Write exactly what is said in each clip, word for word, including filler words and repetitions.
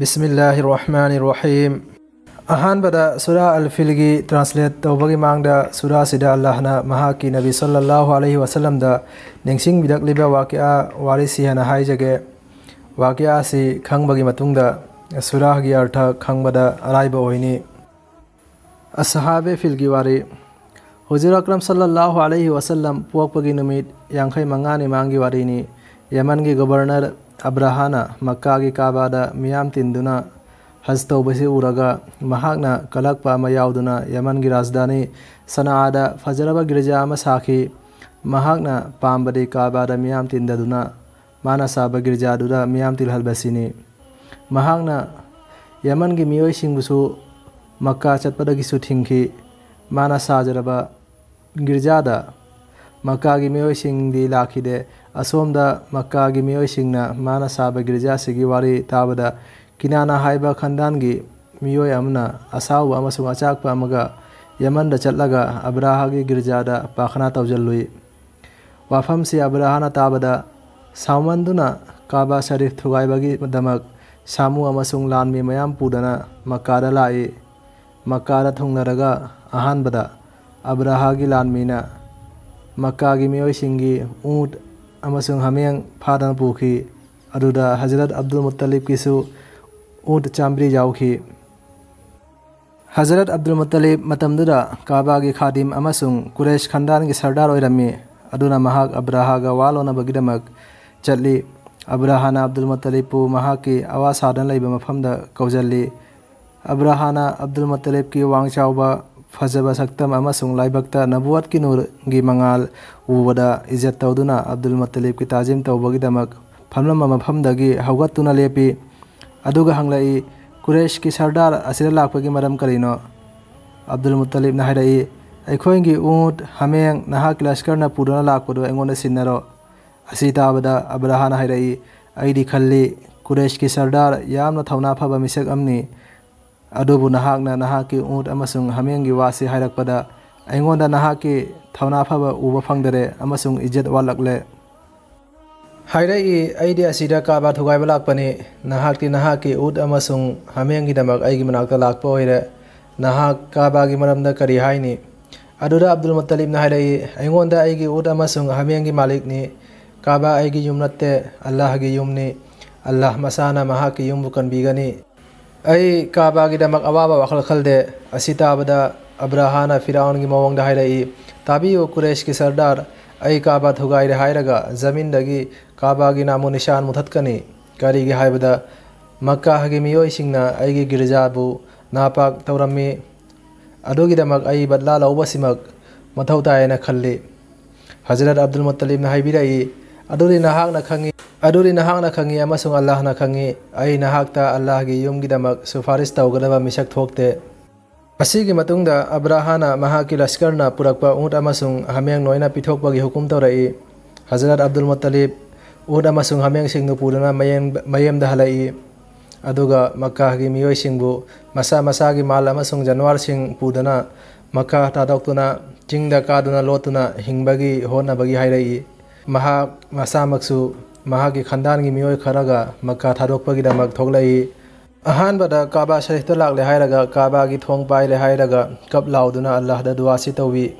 ꯕꯤꯁꯃꯤꯜꯂꯥꯍꯤꯔ ꯔꯍꯃꯥꯅꯤꯔ ꯔꯍꯤꯝ꯫ ꯑꯍꯥꯟꯕꯗ ꯁꯨꯔꯥ ꯑꯜ ꯐꯤꯜꯒꯤ ꯇ꯭ꯔꯥꯟꯁꯂꯦꯠ ꯇꯧꯕꯒꯤ ꯃꯥꯡꯗ, ꯁꯨꯔꯥꯁꯤꯗ ꯑꯜꯂꯥꯍꯅ ꯃꯍꯥꯛꯀꯤ ꯅꯕꯤ ꯁꯜꯂꯜꯂꯥꯍꯨ ꯑꯂꯩꯍꯤ ꯋꯥꯁꯜꯂꯝꯗ ꯅꯤꯡꯁꯤꯡꯕꯤꯔꯛꯂꯤꯕ ꯋꯥꯀꯤꯌꯥ ꯋꯥꯔꯤꯁꯤ ꯍꯥꯟꯅ ꯍꯥꯏꯖꯒꯦ꯫ ꯋꯥꯀꯤꯌꯥ ꯑꯁꯤ ꯈꯪꯕꯒꯤ ꯃꯇꯨꯡꯗ ꯁꯨꯔꯥꯒꯤ ꯑꯔꯊ ꯈꯪꯕꯗ ꯑꯔꯥꯏꯕ ꯑꯣꯏꯅꯤ꯫ ꯑꯁꯍꯥꯕꯦ ꯐꯤꯜꯒꯤ ꯋꯥꯔꯤ꯫ ꯍꯨꯖꯨꯔ ꯑꯀ꯭ꯔꯝ ꯁꯜꯂꯜꯂꯥꯍꯨ ꯑꯂꯩꯍꯤ ꯋꯥꯁꯜꯂꯝ ꯄꯣꯛꯄꯒꯤ ꯅꯨꯃꯤꯠ ꯌꯥꯡꯈꯩ ꯃꯉꯥꯅꯤ ꯃꯥꯡꯒꯤ ꯋꯥꯔꯤꯅꯤ꯫ ꯌꯃꯟꯒꯤ ꯒꯣꯕꯔꯅꯔ ꯑꯕ꯭ꯔꯥꯍꯥꯅ ꯃꯛꯀꯥꯒꯤ ꯀꯥꯕꯥꯗ ꯃꯤꯌꯥꯝ ꯇꯤꯟꯗꯨꯅ ꯍꯖ ꯇꯧꯕꯁꯤ ꯎꯔꯒ, ꯃꯍꯥꯛꯅ ꯀꯂꯛꯄ ꯑꯃ ꯌꯥꯎꯗꯨꯅ ꯌꯃꯟꯒꯤ ꯔꯥꯖꯙꯥꯅꯤ ꯁꯅꯥꯑꯥꯗ ꯐꯖꯔꯕ ꯒꯤꯔꯖꯥ ꯑꯃ ꯁꯥꯈꯤ꯫ ꯃꯍꯥꯛꯅ ꯄꯥꯝꯕꯗꯤ ꯀꯥꯕꯥꯗ ꯃꯤꯌꯥꯝ ꯇꯤꯟꯗꯗꯨꯅ ꯃꯥꯅ ꯁꯥꯕ ꯒꯤꯔꯖꯥꯗꯨꯗ ꯃꯤꯌꯥꯝ ꯇꯤꯜꯍꯟꯕꯁꯤꯅꯤ꯫ ꯃꯍꯥꯛꯅ ꯌꯃꯟꯒꯤ ꯃꯤꯑꯣꯏꯁꯤꯡꯕꯨꯁꯨ ꯃꯛꯀꯥ ꯆꯠꯄꯗꯒꯤꯁꯨ ꯊꯤꯡꯈꯤ꯫ ꯃꯥꯅ ꯁꯥꯖꯔꯕ ꯒꯤꯔꯖꯥꯗ ꯃꯛꯀꯥꯒꯤ ꯃꯤꯑꯣꯏꯁꯤꯡꯗꯤ ꯂꯥꯛꯈꯤꯗꯦ꯫ ꯑꯁꯣꯝꯗ ꯃꯛꯀꯥꯒꯤ ꯃꯤꯑꯣꯏꯁꯤꯡꯅ ꯃꯥꯅ ꯁꯥꯕ ꯒꯤꯔꯖꯥꯁꯤꯒꯤ ꯋꯥꯔꯤ ꯇꯥꯕꯗ, ꯀꯤꯅꯥꯅꯥ ꯍꯥꯏꯕ ꯈꯟꯗꯥꯟꯒꯤ ꯃꯤꯑꯣꯏ ꯑꯃꯅ ꯑꯁꯥꯎꯕ ꯑꯃꯁꯨꯡ ꯑꯆꯥꯛꯄ ꯑꯃꯒ ꯌꯃꯟꯗ ꯆꯠꯂꯒ ꯑꯕ꯭ꯔꯥꯍꯥꯒꯤ ꯒꯤꯔꯖꯥꯗ ꯄ꯭ꯔꯥꯔꯊꯅꯥ ꯇꯧꯖꯜꯂꯨꯏ꯫ ꯋꯥꯐꯝꯁꯤ ꯑꯕ꯭ꯔꯥꯍꯥꯅ ꯇꯥꯕꯗ ꯁꯥꯎꯃꯟꯗꯨꯅ ꯀꯥꯕꯥ ꯁꯔꯤꯐ ꯊꯨꯒꯥꯏꯕꯒꯤꯗꯃꯛ ꯁꯥꯃꯨ ꯑꯃꯁꯨꯡ ꯂꯥꯟꯃꯤ ꯃꯌꯥꯝ ꯄꯨꯗꯨꯅ ꯃꯛꯀꯥꯗ ꯂꯥꯛꯏ꯫ ꯃꯛꯀꯥꯗ ꯊꯨꯡꯂꯔꯒ ꯑꯍꯥꯟꯕꯗ ꯑꯕ꯭ꯔꯥꯍꯥꯒꯤ ꯂꯥꯟꯃꯤꯅ ꯃꯛꯀꯥꯒꯤ ꯃꯤꯑꯣꯏꯁꯤꯡꯒꯤ ꯎꯠ ꯑꯃꯁꯨꯡ ꯍꯥꯃꯦꯡ ꯐꯥꯗꯨꯅ ꯄꯨꯈꯤ꯫ ꯑꯗꯨꯗ ꯍꯖꯔꯠ ꯑꯕꯗꯨꯜ ꯃꯨꯠꯇꯂꯤꯕꯀꯤꯁꯨ ꯎꯠ ꯆꯥꯝꯃꯔꯤ ꯌꯥꯎꯈꯤ꯫ ꯍꯖꯔꯠ ꯑꯕꯗꯨꯜ ꯃꯨꯠꯇꯂꯤꯕ ꯃꯇꯝꯗꯨꯗ ꯀꯥꯕꯥꯒꯤ ꯈꯥꯗꯤꯝ ꯑꯃꯁꯨꯡ ꯀꯨꯔꯦꯁ ꯈꯟꯗꯥꯟꯒꯤ ꯁꯔꯗꯥꯔ ꯑꯣꯏꯔꯝꯃꯤ꯫ ꯑꯗꯨꯅ ꯃꯍꯥꯛ ꯑꯕ꯭ꯔꯥꯍꯥꯒ ꯋꯥ ꯂꯣꯟꯅꯕꯒꯤꯗꯃꯛ ꯆꯠꯂꯤ꯫ ꯑꯕ꯭ꯔꯥꯍꯥꯅ ꯑꯕꯗꯨꯜ ꯃꯨꯠꯇꯂꯤꯕꯄꯨ ꯃꯍꯥꯛꯀꯤ ꯑꯋꯥ ꯁꯥꯗꯅ ꯂꯩꯕ ꯃꯐꯝꯗ ꯀꯧꯖꯜꯂꯤ꯫ ꯑꯕ꯭ꯔꯥꯍꯥꯅ ꯑꯕꯗꯨꯜ ꯃꯨꯠꯇꯂꯤꯕꯀꯤ ꯋꯥꯡ ꯆꯥꯎꯕ, ꯐꯖꯕ ꯁꯛꯇꯝ ꯑꯃꯁꯨꯡ ꯂꯥꯏꯕꯛꯇ ꯅꯕꯨꯋꯠꯀꯤ ꯅꯨꯔꯒꯤ ꯃꯉꯥꯜ ꯎꯕꯗ ꯏꯖꯠ ꯇꯧꯗꯨꯅ ꯑꯕꯗꯨꯜ ꯃꯨꯠꯇꯂꯤꯕꯀꯤ ꯇꯥꯖꯤꯝ ꯇꯧꯕꯒꯤꯗꯃꯛ ꯐꯝꯂꯝꯕ ꯃꯐꯝꯗꯒꯤ ꯍꯧꯒꯠꯇꯨꯅ ꯂꯦꯞꯄꯤ꯫ ꯑꯗꯨꯒ ꯍꯪꯂꯛꯏ, "ꯀꯨꯔꯦꯁꯀꯤ ꯁꯔꯗꯥꯔ ꯑꯁꯤꯗ ꯂꯥꯛꯄꯒꯤ ꯃꯔꯝ ꯀꯔꯤꯅꯣ?" ꯑꯕꯗꯨꯜ ꯃꯨꯠꯇꯂꯤꯕꯅ ꯍꯥꯏꯔꯛꯏ, "ꯑꯩꯈꯣꯏꯒꯤ ꯎꯠ, ꯍꯥꯃꯦꯡ ꯅꯍꯥꯛꯀꯤ ꯂꯁꯀꯔꯅ ꯄꯨꯗꯨꯅ ꯂꯥꯛꯄꯗꯨ ꯑꯩꯉꯣꯟꯗ ꯁꯤꯟꯅꯔꯣ꯫" ꯑꯁꯤ ꯇꯥꯕꯗ ꯑꯕ꯭ꯔꯥꯍꯥꯅ ꯍꯥꯏꯔꯛꯏ, "ꯑꯩꯗꯤ ꯈꯜꯂꯤ, ꯀꯨꯔꯦꯁꯀꯤ ꯁꯔꯗꯥꯔ ꯌꯥꯝꯅ ꯊꯧꯅꯥ ꯐꯕ ꯃꯤꯁꯛ ꯑꯃꯅꯤ꯫ ꯑꯗꯨꯕꯨ ꯅꯍꯥꯛꯅ ꯅꯍꯥꯛꯀꯤ ꯎꯠ ꯑꯃꯁꯨꯡ ꯍꯥꯃꯦꯡꯒꯤ ꯋꯥꯁꯤ ꯍꯥꯏꯔꯛꯄꯗ ꯑꯩꯉꯣꯟꯗ ꯅꯍꯥꯛꯀꯤ ꯊꯧꯅꯥ ꯐꯕ ꯎꯕ ꯐꯪꯗꯔꯦ ꯑꯃꯁꯨꯡ ꯏꯖꯠ ꯋꯥꯠꯂꯛꯂꯦ꯫" ꯍꯥꯏꯔꯛꯏ, "ꯑꯩꯗꯤ ꯑꯁꯤꯗ ꯀꯥꯕꯥ ꯊꯨꯒꯥꯏꯕ ꯂꯥꯛꯄꯅꯤ꯫ ꯅꯍꯥꯛꯇꯤ ꯅꯍꯥꯛꯀꯤ ꯎꯠ ꯑꯃꯁꯨꯡ ꯍꯥꯃꯦꯡꯒꯤꯗꯃꯛ ꯑꯩꯒꯤ ꯃꯅꯥꯛꯇ ꯂꯥꯛꯄ ꯑꯣꯏꯔꯦ꯫ ꯅꯍꯥꯛ ꯀꯥꯕꯥꯒꯤ ꯃꯔꯝꯗ ꯀꯔꯤ ꯍꯥꯏꯅꯤ?" ꯑꯗꯨꯗ ꯑꯕꯗꯨꯜ ꯃꯨꯠꯇꯂꯤꯕꯅ ꯍꯥꯏꯔꯛꯏ, "ꯑꯩꯉꯣꯟꯗ ꯑꯩꯒꯤ ꯎꯠ ꯑꯃꯁꯨꯡ ꯍꯥꯃꯦꯡꯒꯤ ꯃꯥꯂꯤꯛꯅꯤ꯫ ꯀꯥꯕꯥ ꯑꯩꯒꯤ ꯌꯨꯝ ꯅꯠꯇꯦ, ꯑꯜꯂꯥꯍꯒꯤ ꯌꯨꯝꯅꯤ꯫ ꯑꯜꯂꯥꯍ ꯃꯁꯥꯅ ꯃꯍꯥꯛꯀꯤ ꯌꯨꯝꯕꯨ ꯀꯟꯕꯤꯒꯅꯤ꯫ ꯑꯩ ꯀꯥꯕꯥꯒꯤꯗꯃꯛ ꯑꯋꯥꯕ ꯋꯥꯈꯜ ꯈꯜꯗꯦ꯫" ꯑꯁꯤ ꯇꯥꯕꯗ ꯑꯕ꯭ꯔꯥꯍꯥꯅ ꯐꯤꯔꯥꯎꯟꯒꯤ ꯃꯑꯣꯡꯗ ꯍꯥꯏꯔꯛꯏ, "ꯇꯥꯕꯤꯌꯨ ꯀꯨꯔꯦꯁꯀꯤ ꯁꯔꯗꯥꯔ, ꯑꯩ ꯀꯥꯕꯥ ꯊꯨꯒꯥꯏꯔꯦ ꯍꯥꯏꯔꯒ ꯖꯃꯤꯟꯗꯒꯤ ꯀꯥꯕꯥꯒꯤ ꯅꯥꯃꯨ ꯅꯤꯁꯥꯟ ꯃꯨꯊꯠꯀꯅꯤ꯫ ꯀꯔꯤꯒꯤ ꯍꯥꯏꯕꯗ ꯃꯛꯀꯥꯒꯤ ꯃꯤꯑꯣꯏꯁꯤꯡꯅ ꯑꯩꯒꯤ ꯒꯤꯔꯖꯥꯕꯨ ꯅꯥꯄꯥꯛ ꯇꯧꯔꯝꯃꯤ꯫ ꯑꯗꯨꯒꯤꯗꯃꯛ ꯑꯩ ꯕꯠꯂꯥ ꯂꯧꯕꯁꯤꯃꯛ ꯃꯊꯧ ꯇꯥꯏ ꯍꯥꯏꯅ ꯈꯜꯂꯤ꯫" ꯍꯖꯔꯠ ꯑꯕꯗꯨꯜ ꯃꯨꯠꯇꯂꯤꯕꯅ ꯍꯥꯏꯕꯤꯔꯛꯏ, "ꯑꯗꯨꯗꯤ ꯅꯍꯥꯛꯅ ꯈꯪꯉꯤ, ꯑꯗꯨꯗꯤ ꯅꯍꯥꯛꯅ ꯈꯪꯉꯤ ꯑꯃꯁꯨꯡ ꯑꯜꯂꯥꯍꯅ ꯈꯪꯉꯤ, ꯑꯩ ꯅꯍꯥꯛꯇ ꯑꯜꯂꯥꯍꯒꯤ ꯌꯨꯝꯒꯤꯗꯃꯛ ꯁꯨꯐꯥꯔꯤꯁ ꯇꯧꯒꯗꯕ ꯃꯤꯁꯛ ꯊꯣꯛꯇꯦ꯫" ꯑꯁꯤꯒꯤ ꯃꯇꯨꯡꯗ ꯑꯕ꯭ꯔꯥꯍꯥꯅ ꯃꯍꯥꯛꯀꯤ ꯂꯁꯀꯔꯅ ꯄꯨꯔꯛꯄ ꯎꯠ ꯑꯃꯁꯨꯡ ꯍꯥꯃꯦꯡ ꯂꯣꯏꯅ ꯄꯤꯊꯣꯛꯄꯒꯤ ꯍꯨꯀꯨꯝ ꯇꯧꯔꯛꯏ꯫ ꯍꯖꯔꯠ ꯑꯕꯗꯨꯜ ꯃꯨꯠꯇꯂꯤꯕ ꯎꯠ ꯑꯃꯁꯨꯡ ꯍꯥꯃꯦꯡꯁꯤꯡꯗꯨ ꯄꯨꯗꯨꯅ ꯃꯌꯦꯝ-, ꯃꯌꯦꯝꯗ ꯍꯜꯂꯛꯏ꯫ ꯑꯗꯨꯒ ꯃꯛꯀꯥꯒꯤ ꯃꯤꯑꯣꯏꯁꯤꯡꯕꯨ ꯃꯁꯥ ꯃꯁꯥꯒꯤ ꯃꯥꯜ ꯑꯃꯁꯨꯡ ꯖꯅꯋꯥꯔꯁꯤꯡ ꯄꯨꯗꯨꯅ ꯃꯛꯀꯥ ꯊꯥꯗꯣꯛꯇꯨꯅ ꯆꯤꯡꯗ ꯀꯥꯗꯨꯅ ꯂꯣꯠꯇꯨꯅ ꯍꯤꯡꯕꯒꯤ ꯍꯣꯠꯅꯕꯒꯤ ꯍꯥꯏꯔꯛꯏ꯫ ꯃꯍꯥꯛ ꯃꯁꯥꯃꯛꯁꯨ ꯃꯍꯥꯛꯀꯤ ꯈꯟꯗꯥꯟꯒꯤ ꯃꯤꯑꯣꯏ ꯈꯔꯒ ꯃꯛꯀꯥ ꯊꯥꯗꯣꯛꯄꯒꯤꯗꯃꯛ ꯊꯣꯛꯂꯛꯏ꯫ ꯑꯍꯥꯟꯕꯗ ꯀꯥꯕꯥ ꯁꯔꯤꯐꯇ ꯂꯥꯛꯂꯦ ꯍꯥꯏꯔꯒ, ꯀꯥꯕꯥꯒꯤ ꯊꯣꯡ ꯄꯥꯏꯔꯦ ꯍꯥꯏꯔꯒ ꯀꯞ ꯂꯥꯎꯗꯨꯅ ꯑꯜꯂꯥꯍꯗ ꯗꯨꯋꯥꯁꯤ ꯇꯧꯏ꯫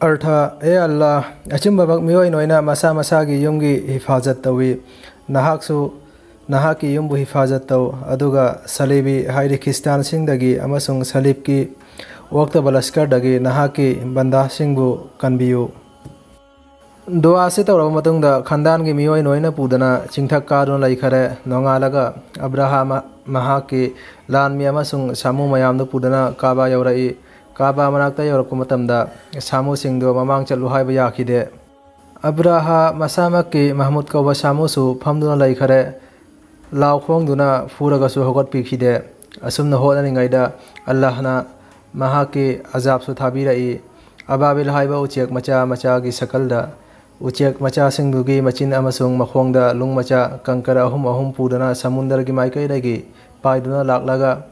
ꯑꯔꯊ, ꯑꯦ ꯑꯜꯂꯥꯍ, ꯑꯆꯨꯝꯕꯃꯛ ꯃꯤꯑꯣꯏ ꯂꯣꯏꯅ ꯃꯁꯥ ꯃꯁꯥꯒꯤ ꯌꯨꯝꯒꯤ ꯍꯤꯐꯥꯖꯠ ꯇꯧꯏ꯫ ꯅꯍꯥꯛꯁꯨ ꯅꯍꯥꯛꯀꯤ ꯌꯨꯝꯕꯨ ꯍꯤꯐꯥꯖꯠ ꯇꯧ, ꯑꯗꯨꯒ ꯁꯂꯤꯕꯤ ꯍꯥꯏꯗꯤ ꯈ꯭ꯔꯤꯁꯇꯥꯟꯁꯤꯡꯗꯒꯤ ꯑꯃꯁꯨꯡ ꯁꯂꯤꯕꯀꯤ ꯑꯣꯛꯇꯕ ꯂꯁꯀꯔꯗꯒꯤ ꯅꯍꯥꯛꯀꯤ ꯕꯟꯗꯥꯁꯤꯡꯕꯨ ꯀꯟꯕꯤꯌꯨ꯫ ꯗꯨꯋꯥꯁꯤ ꯇꯧꯔꯕ ꯃꯇꯨꯡꯗ ꯈꯟꯗꯥꯟꯒꯤ ꯃꯤꯑꯣꯏ ꯂꯣꯏꯅ ꯄꯨꯗꯨꯅ ꯆꯤꯡꯊꯛ ꯀꯥꯗꯨꯅ ꯂꯩꯈꯔꯦ꯫ ꯅꯣꯡꯉꯥꯜꯂꯒ ꯑꯕ꯭ꯔꯥꯍꯥ ꯃ-, ꯃꯍꯥꯛꯀꯤ ꯂꯥꯟꯃꯤ ꯑꯃꯁꯨꯡ ꯁꯥꯃꯨ ꯃꯌꯥꯝꯗꯨ ꯄꯨꯗꯨꯅ ꯀꯥꯕꯥ ꯌꯧꯔꯛꯏ꯫ ꯀꯥꯕꯥ ꯃꯅꯥꯛꯇ ꯌꯧꯔꯛꯄ ꯃꯇꯝꯗ ꯁꯥꯃꯨꯁꯤꯡꯗꯨ ꯃꯃꯥꯡ ꯆꯠꯂꯨ ꯍꯥꯏꯕ ꯌꯥꯈꯤꯗꯦ꯫ ꯑꯕ꯭ꯔꯥꯍꯥ ꯃꯁꯥꯃꯛꯀꯤ ꯃꯍꯃꯨꯗ ꯀꯧꯕ ꯁꯥꯃꯨꯁꯨ ꯐꯝꯗꯨꯅ ꯂꯩꯈꯔꯦ꯫ ꯂꯥꯎ ꯈꯣꯡꯗꯨꯅ ꯐꯨꯔꯒꯁꯨ ꯍꯧꯒꯠꯄꯤꯈꯤꯗꯦ꯫ ꯑꯁꯨꯝꯅ ꯍꯣꯠꯅꯔꯤꯉꯩꯗ ꯑꯜꯂꯥꯍꯅ ꯃꯍꯥꯛꯀꯤ ꯑꯖꯥꯕꯁꯨ ꯊꯥꯕꯤꯔꯛꯏ꯫ ꯑꯕꯥꯕꯤꯜ ꯍꯥꯏꯕ ꯎꯆꯦꯛ ꯃꯆꯥ ꯃꯆꯥꯒꯤ ꯁꯀꯜꯗ ꯎꯆꯦꯛ ꯃꯆꯥꯁꯤꯡꯗꯨꯒꯤ ꯃꯆꯤꯟ ꯑꯃꯁꯨꯡ ꯃꯈꯣꯡꯗ ꯂꯨꯡ ꯃꯆꯥ ꯀꯪꯀꯔ ꯑꯍꯨꯝ ꯑꯍꯨꯝ ꯄꯨꯗꯨꯅ ꯁꯃꯨꯟꯗꯔꯒꯤ ꯃꯥꯏꯀꯩꯗꯒꯤ ꯄꯥꯏꯗꯨꯅ ꯂꯥꯛꯂꯒ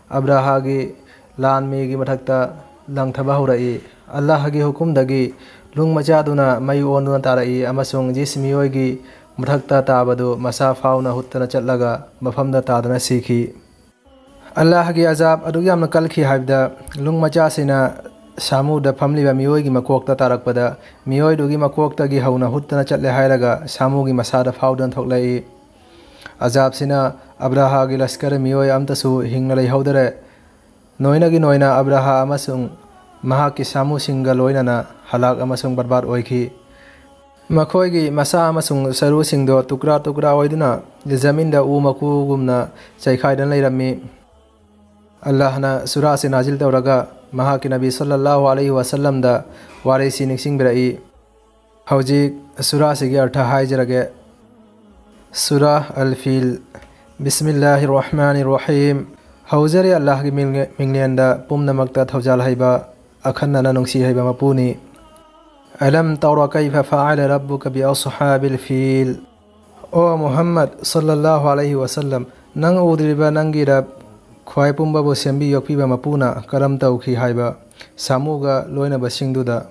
ꯑꯕ꯭ꯔꯥꯍꯥꯒꯤ ꯂꯥꯟꯃꯤꯒꯤ ꯃꯊꯛꯇ ꯂꯪꯊꯕ ꯍꯧꯔꯛꯏ꯫ ꯑꯜꯂꯥꯍꯒꯤ ꯍꯨꯀꯨꯝꯗꯒꯤ ꯅꯨꯡ ꯃꯆꯥꯗꯨꯅ ꯃꯩ ꯑꯣꯟꯗꯨꯅ ꯇꯥꯔꯛꯏ ꯑꯃꯁꯨꯡ ꯖꯤꯁ ꯃꯤꯑꯣꯏꯒꯤ ꯃꯊꯛꯇ ꯇꯥꯕꯗꯨ ꯃꯁꯥ ꯐꯥꯎꯅ ꯍꯨꯠꯇꯅ ꯆꯠꯂꯒ ꯃꯐꯝꯗ ꯇꯥꯗꯨꯅ ꯁꯤꯈꯤ꯫ ꯑꯜꯂꯥꯍꯒꯤ ꯑꯖꯥꯕ ꯑꯗꯨꯛ ꯌꯥꯝꯅ ꯀꯜꯈꯤ ꯍꯥꯏꯕꯗ, ꯅꯨꯡ ꯃꯆꯥꯁꯤꯅ ꯁꯥꯃꯨꯗ ꯐꯝꯂꯤꯕ ꯃꯤꯑꯣꯏꯒꯤ ꯃꯀꯣꯛꯇ ꯇꯥꯔꯛꯄꯗ, ꯃꯤꯑꯣꯏꯗꯨꯒꯤ ꯃꯀꯣꯛꯇꯒꯤ ꯍꯧꯅ ꯍꯨꯠꯇꯅ ꯆꯠꯂꯦ ꯍꯥꯏꯔꯒ ꯁꯥꯃꯨꯒꯤ ꯃꯁꯥꯗ ꯐꯥꯎꯗꯨꯅ ꯊꯣꯛꯂꯛꯏ꯫ ꯑꯖꯥꯕꯁꯤꯅ ꯑꯕ꯭ꯔꯥꯍꯥꯒꯤ ꯂꯁꯀꯔ ꯃꯤꯑꯣꯏ ꯑꯝꯇꯁꯨ ꯍꯤꯡꯅ ꯂꯩꯍꯧꯗꯔꯦ꯫ ꯅꯣꯏꯅꯒꯤ ꯅꯣꯏꯅ ꯑꯕ꯭ꯔꯥꯍꯥ ꯑꯃꯁꯨꯡ ꯃꯍꯥꯛꯀꯤ ꯁꯥꯃꯨꯁꯤꯡꯒ ꯂꯣꯏꯅꯅ ꯍꯂꯥꯛ ꯑꯃꯁꯨꯡ ꯕꯔꯕꯥꯗ ꯑꯣꯏꯈꯤ꯫ ꯃꯈꯣꯏꯒꯤ ꯃꯁꯥ ꯑꯃꯁꯨꯡ ꯁꯔꯨꯁꯤꯡꯗꯣ ꯇꯨꯀ꯭ꯔꯥ ꯇꯨꯀ꯭ꯔꯥ ꯑꯣꯏꯗꯨꯅ ꯖꯃꯤꯟꯗ ꯎ ꯃꯀꯨꯒꯨꯝꯅ ꯆꯩꯈꯥꯏꯗꯨꯅ ꯂꯩꯔꯝꯃꯤ꯫ ꯑꯜꯂꯥꯍꯅ ꯁꯨꯔꯥꯁꯤ ꯅꯥꯖꯤꯜ ꯇꯧꯔꯒ ꯃꯍꯥꯛꯀꯤ ꯅꯕꯤ ꯁꯜꯂꯜꯂꯥꯍꯨ ꯑꯂꯩꯍꯤ ꯋꯥꯁꯜꯂꯝꯗ ꯋꯥꯔꯤꯁꯤ ꯅꯤꯡꯁꯤꯡꯕꯤꯔꯛꯏ꯫ ꯍꯧꯖꯤꯛ ꯁꯨꯔꯥꯁꯤꯒꯤ ꯑꯔꯊ ꯍꯥꯏꯖꯔꯒꯦ꯫ ꯁꯨꯔꯥ ꯑꯜ ꯐꯤꯜ꯫ ꯕꯤꯁꯃꯤꯜꯂꯥꯍꯤꯔ ꯔꯍꯃꯥꯅꯤꯔ ꯔꯍꯤꯝ꯫ ꯍꯧꯖꯔꯤ ꯑꯜꯂꯥꯍꯒꯤ ꯃꯤꯡ-, ꯃꯤꯡꯂꯦꯟꯗ ꯄꯨꯝꯅꯃꯛꯇ ꯊꯧꯖꯥꯜ ꯍꯩꯕ, ꯑꯈꯟꯅꯅ ꯅꯨꯡꯁꯤ ꯍꯩꯕ ꯃꯄꯨꯅꯤ꯫ ꯑꯂꯝ ꯇꯧꯔ ꯀꯩꯐ ꯐꯑꯂ ꯔꯕꯨꯀ ꯕꯤ ꯑꯁꯍꯥꯕꯤꯜ ꯐꯤꯜ꯫ ꯑꯣ ꯃꯨꯍꯝꯃꯗ ꯁꯜꯂꯜꯂꯥꯍꯨ ꯑꯂꯩꯍꯤ ꯋꯥꯁꯜꯂꯝ, ꯅꯪ ꯎꯗ꯭ꯔꯤꯕ ꯅꯪꯒꯤ ꯔꯕ ꯈ꯭ꯋꯥꯏ ꯄꯨꯝꯕꯕꯨ ꯁꯦꯝꯕꯤ ꯌꯣꯛꯄꯤꯕ ꯃꯄꯨꯅ ꯀꯔꯝ ꯇꯧꯈꯤ ꯍꯥꯏꯕ ꯁꯥꯃꯨꯒ ꯂꯣꯏꯅꯕꯁꯤꯡꯗꯨꯗ?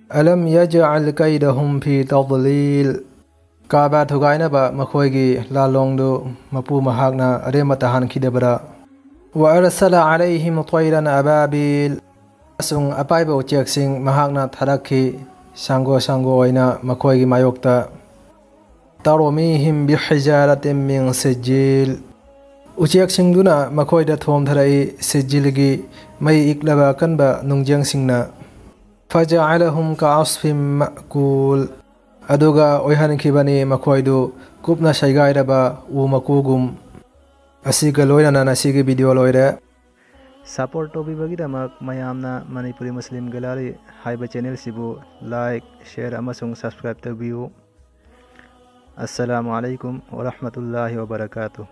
ꯑꯂꯝ ꯌꯖꯑꯜ ꯀꯩꯗꯍꯨꯝ ꯐꯤ ꯇꯗꯂꯤꯜ꯫ ꯀꯥꯕꯥ ꯊꯨꯒꯥꯏꯅꯕ ꯃꯈꯣꯏꯒꯤ ꯂꯥꯜꯂꯣꯡꯗꯨ ꯃꯄꯨ ꯃꯍꯥꯛꯅ ꯑꯔꯦꯝꯕ ꯇꯥꯍꯟꯈꯤꯗꯕꯔꯥ? ꯋꯥ ꯑꯔꯁꯂ ꯑꯂꯩꯍꯤꯝ ꯇꯣꯏꯔꯟ ꯑꯕꯥꯕꯤꯜ꯫ ꯑꯃꯁꯨꯡ ꯑꯄꯥꯏꯕ ꯎꯆꯦꯛꯁꯤꯡ ꯃꯍꯥꯛꯅ ꯊꯥꯔꯛꯈꯤ, ꯁꯥꯡꯒꯣ ꯁꯥꯡꯒꯣ ꯑꯣꯏꯅ ꯃꯈꯣꯏꯒꯤ ꯃꯥꯌꯣꯛꯇ꯫ ꯇꯔꯃꯤꯍꯤꯝ ꯕꯤꯍꯤꯖꯥꯔꯥꯇꯤꯝ ꯃꯤꯟ ꯁꯤꯖꯤꯜ꯫ ꯎꯆꯦꯛꯁꯤꯡꯗꯨꯅ ꯃꯈꯣꯏꯗ ꯊꯣꯝꯊꯔꯛꯏ ꯁꯤꯖꯤꯜꯒꯤ ꯃꯩ ꯏꯛꯂꯕ ꯑꯀꯟꯕ ꯅꯨꯡꯖꯪꯁꯤꯡꯅ꯫ ꯐꯖꯑꯂꯍꯨꯝ ꯀꯑꯁꯐꯤꯝ ꯃꯑꯀꯨꯜ꯫ ꯑꯗꯨꯒ ꯑꯣꯏꯍꯟꯈꯤꯕꯅꯤ ꯃꯈꯣꯏꯗꯨ ꯀꯨꯞꯅ ꯁꯩꯒꯥꯏꯔꯕ ꯎ ꯃꯀꯨꯒꯨꯝ꯫ ꯑꯁꯤꯒ ꯂꯣꯏꯅꯅ ꯉꯁꯤꯒꯤ video ꯂꯣꯏꯔꯦ꯫ Support ꯇꯧꯕꯤꯕꯒꯤꯗꯃꯛ ꯃꯌꯥꯝꯅ Manipuri Muslim Gallery ꯍꯥꯏꯕ channel ꯁꯤꯕꯨ like, share ꯑꯃꯁꯨꯡ subscribe ꯇꯧꯕꯤꯌꯨ꯫ ꯑꯁꯂꯥꯃꯨ ꯑꯂꯩꯀꯨꯝ ꯋꯔꯍꯃꯇꯨꯜꯂꯥꯍꯤ ꯋꯕꯔꯀꯥꯇꯨꯍ꯫